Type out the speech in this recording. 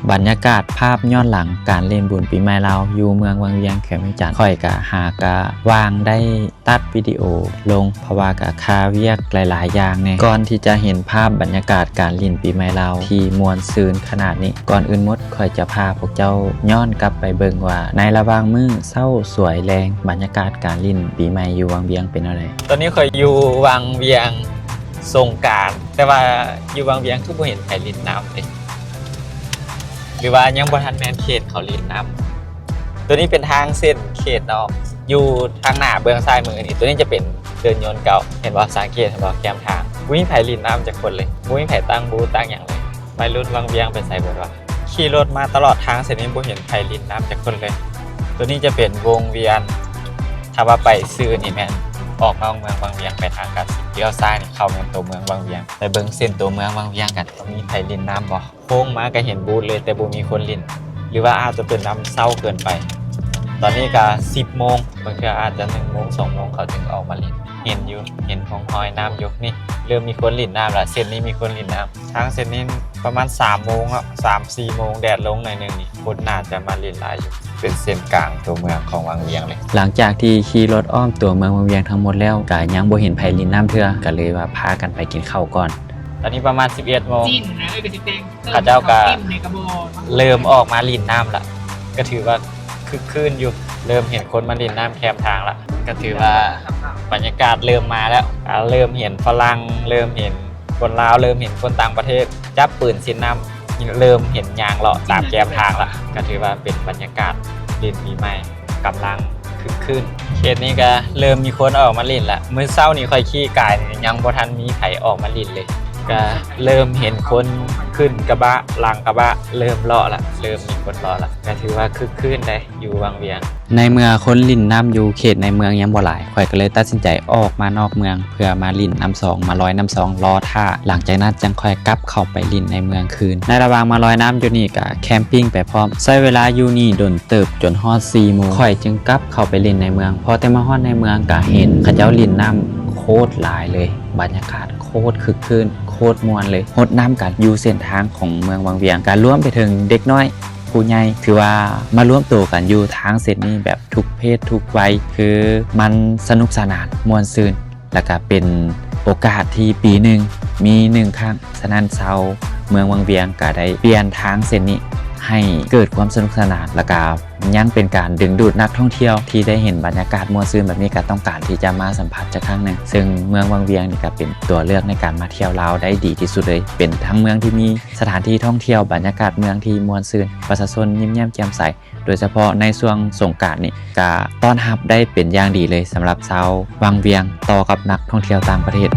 ບັນຍາກາດພາບຍ້ອນຫຼັງການຫຼິ້ນບຸນປີໃໝ່ລາວຢູ່ເມືອງວັງວຽງ ແຂວງວຽງຈັນ ຂ້ອຍກະຫາກະວ່າງໄດ້ຕັດວິດີໂອລົງ ເພາະວ່າກະຄາວຽກຫຼາຍໆຢ່າງແດ່. ກ່ອນທີ່ຈະເຫັນພາບບັນຍາກາດການຫຼິ້ນປີໃໝ່ລາວທີ່ມ່ວນຊື່ນຂະໜາດນີ້, ກ່ອນອື່ນໝົດຂ້ອຍຈະພາພວກເຈົ້າຍ້ອນກັບໄປເບິ່ງວ່າ ໃນລະຫວ່າງມື້ເຊົ້າສວຍແລງ ບັນຍາກາດການຫຼິ້ນປີໃໝ່ຢູ່ວັງວຽງເປັນແນວໃດ. ຕອນນີ້ຂ້ອຍຢູ່ວັງວຽງສົງການ, ແຕ່ວ່າຢູ່ວັງວຽງຄືບໍ່ເຫັນໃຜຫຼິ້ນນ້ຳເດ. ຫຼືວ່າຍັງບໍ່ທັນແມ່ນເຂດເຂົາຫຼິ້ນນ້ຳ. ຕົວນີ້ເປັນທາງເສັ້ນເຂດນອກ ຢູ່ທາງໜ້າເບື້ອງຊ້າຍມືນີ້. ຕົວນີ້ຈະເປັນເດີ່ນຍົນເກົ່າ, ເຫັນບໍ່? ສັງເກດເຫັນບໍ່? ແຄມທາງ ບໍ່ມີໃຜຫຼິ້ນນ້ຳຈັກຄົນເລີຍ, ບໍ່ມີໃຜຕັ້ງບູດຕັ້ງຫຍັງເລີຍ. ໄວລຸ້ນວັງວຽງໄປໃສເບິດວະ? ຂີ່ລົດມາຕະຫຼອດທາງເສັ້ນນີ້ ບໍ່ເຫັນໃຜຫຼິ້ນນ້ຳຈັກຄົນເລີຍ. ຕົວນີ້ຈະເປັນວົງວຽນ, ຖ້າວ່າໄປຊື່ນີ້ແມ່ນອອກນອກເມືອງວັງວຽງໄປທາງການສິນ, ລ້ຽວຊ້າຍນີ້ເຂົ້າແມ່ນຕົວເມືອງວັງວຽງ. ໄປເບິ່ງເສັ້ນຕົວເມືອງວັງວຽງກັນ ວ່າມີໃຜຫຼິ້ນນ້ຳບໍ່? ໂຄ້ງມາກໍເຫັນບູດເລີຍ ແຕ່ບໍ່ມີຄົນຫຼິ້ນ ຫຼືວ່າອາດຈະເປັນນຳເຊົ້າເກີນໄປ. ຕອນນີ້ກໍສິບໂມງ, ບາງເທື່ອອາດຈະໜຶ່ງໂມງ ສອງໂມງເຂົາຈຶ່ງອອກມາຫຼິ້ນ. ເຫັນຢູ່, ເຫັນຮ່ອງຮອຍນ້ຳຢູ່. ນີ້ເລີ່ມມີຄົນຫຼິ້ນນ້ຳລະ, ເສັ້ນນີ້ມີຄົນຫຼິ້ນນ້ຳ. ທາງເສັ້ນນີ້ປະມານສາມໂມງເນາະ, ສາມສີ່ໂມງ ແດດລົງໜ້ອຍໜຶ່ງນີ້ ຄົນໜ້າຈະມາຫຼິ້ນຫຼາຍຢູ່. ເປັນເສັ້ນກາງຕົວເມືອງຂອງວັງວຽງເລີຍ. ຫຼັງຈາກທີ່ຂີ່ລົດອ້ອມຕົວເມືອງວັງວຽງທັງໝົດແລ້ວ ກໍຍັງບໍ່ເຫັນໃຜຫຼິ້ນນ້ຳເທື່ອ, ກໍເລີຍວ່າພາກັນໄປກິນເຂົ້າກ່ອນ. ຕອນນີ້ປະມານສິບເອັດໂມງ. ເຂົາເຈົ້າກໍເລີ່ມອອກມາຫຼິ້ນນ້ຳລະ, ກໍຖືວ່າຄຶກຄື້ນຢູ່. ເລີ່ມເຫັນຄົນມາຫຼິ້ນນ້ຳແຄມທາງລະ, ກໍຖືວ່າບັນຍາກາດເລີ່ມມາແລ້ວ. ອ່າ ເລີ່ມເຫັນຝຣັ່ງ, ເລີ່ມເຫັນຄົນລາວ, ເລີ່ມເຫັນຄົນຕ່າງປະເທດ ຈັບປືນສີດນ້ຳ, ເລີ່ມເຫັນຍ່າງເລາະຕາມແຄມທາງລະ. ກໍຖືວ່າເປັນບັນຍາກາດຫຼິ້ນປີໃໝ່ ກຳລັງຄຶກຄື້ນ. ເຂດນີ້ກໍເລີ່ມມີຄົນອອກມາຫຼິ້ນລະ. ມື້ເຊົ້ານີ້ຂ້ອຍຂີ່ກາຍນີ້ ຍັງບໍ່ທັນມີໃຜອອກມາຫຼິ້ນເລີຍ. ກໍເລີ່ມເຫັນຄົນຂຶ້ນກະບະ, ຫຼັງກະບະ, ເລີ່ມເລາະລະ, ເລີ່ມມີຄົນເລາະລະ. ກໍຖືວ່າຄຶກຄື້ນໄດ໋ ຢູ່ວັງວຽງ. ໃນເມື່ອຄົນຫຼິ້ນນ້ຳຢູ່ເຂດໃນເມືອງຍັງບໍ່ຫຼາຍ, ຂ້ອຍກໍເລີຍຕັດສິນໃຈອອກມານອກເມືອງ ເພື່ອມາຫຼິ້ນນ້ຳຊອງ, ມາລອຍນ້ຳຊອງ, ລໍຖ້າ. ຫຼັງຈາກນັ້ນຈັ່ງຄ່ອຍກັບເຂົ້າໄປຫຼິ້ນໃນເມືອງຄືນ. ໃນລະຫວ່າງມາລອຍນ້ຳຢູ່ນີ້ກະແຄມປິງໄປພ້ອມ. ໃຊ້ເວລາຢູ່ນີ້ດົນເຕີບຈົນຮອດສີ່ໂມງ, ຂ້ອຍຈຶ່ງກັບເຂົ້າໄປຫຼິ້ນໃນເມືອງ. ພໍແຕ່ມາຮອດໃນເມືອງກະເຫັນເຂົາເຈົ້າຫຼິ້ນນ້ຳໂຄດຫຼາຍເລີຍ, ບັນຍາກາດໂຄດຄຶກຄື້ນ, ໂຄດມ່ວນເລີຍ. ຫົດນ້ຳກັນຢູ່ເສັ້ນທາງຂອງເມືອງວັງວຽງ, ກະລວມໄປເຖິງເດັກນ້ອຍ ຜູ້ໃຫຍ່ ຖືວ່າມາລວມໂຕກັນຢູ່ທາງເສັ້ນນີ້ແບບທຸກເພດທຸກໄວ, ຄືມັນສະໜຸກສະໜານມ່ວນຊື່ນ ແລ້ວກະເປັນໂອກາດທີ່ປີໜຶ່ງມີໜຶ່ງຄັ້ງ. ສະນັ້ນຊາວເມືອງວັງວຽງກະໄດ້ປ່ຽນທາງເສັ້ນນີ້ໃຫ້ເກີດຄວາມສະໜຸກສະໜານ, ແລ້ວກະຍັງເປັນການດຶງດູດນັກທ່ອງທ່ຽວທີ່ໄດ້ເຫັນບັນຍາກາດມ່ວນຊື່ນແບບນີ້ ກະຕ້ອງການທີ່ຈະມາສຳຜັດຈັກຄັ້ງໜຶ່ງ. ເຊິ່ງເມືອງວັງວຽງນີ້ກະເປັນຕົວເລືອກໃນການມາທ່ຽວລາວໄດ້ດີທີ່ສຸດເລີຍ, ເປັນທັງເມືອງທີ່ມີ ສະຖານທີ່ທ່ອງທ່ຽວ, ບັນຍາກາດເມືອງທີ່ມ່ວນຊື່ນ, ປະຊາຊົນຍິ້ມແຍ້ມແຈ່ມໃສ, ໂດຍສະເພາະໃນຊ່ວງສົງການນີ້ ກະຕ້ອນຮັບໄດ້ເປັນຢ່າງດີເລີຍສຳລັບຊາວວັງວຽງ ຕໍ່ກັບນັກທ່ອງທ່ຽວຕ່າງປະເທດ.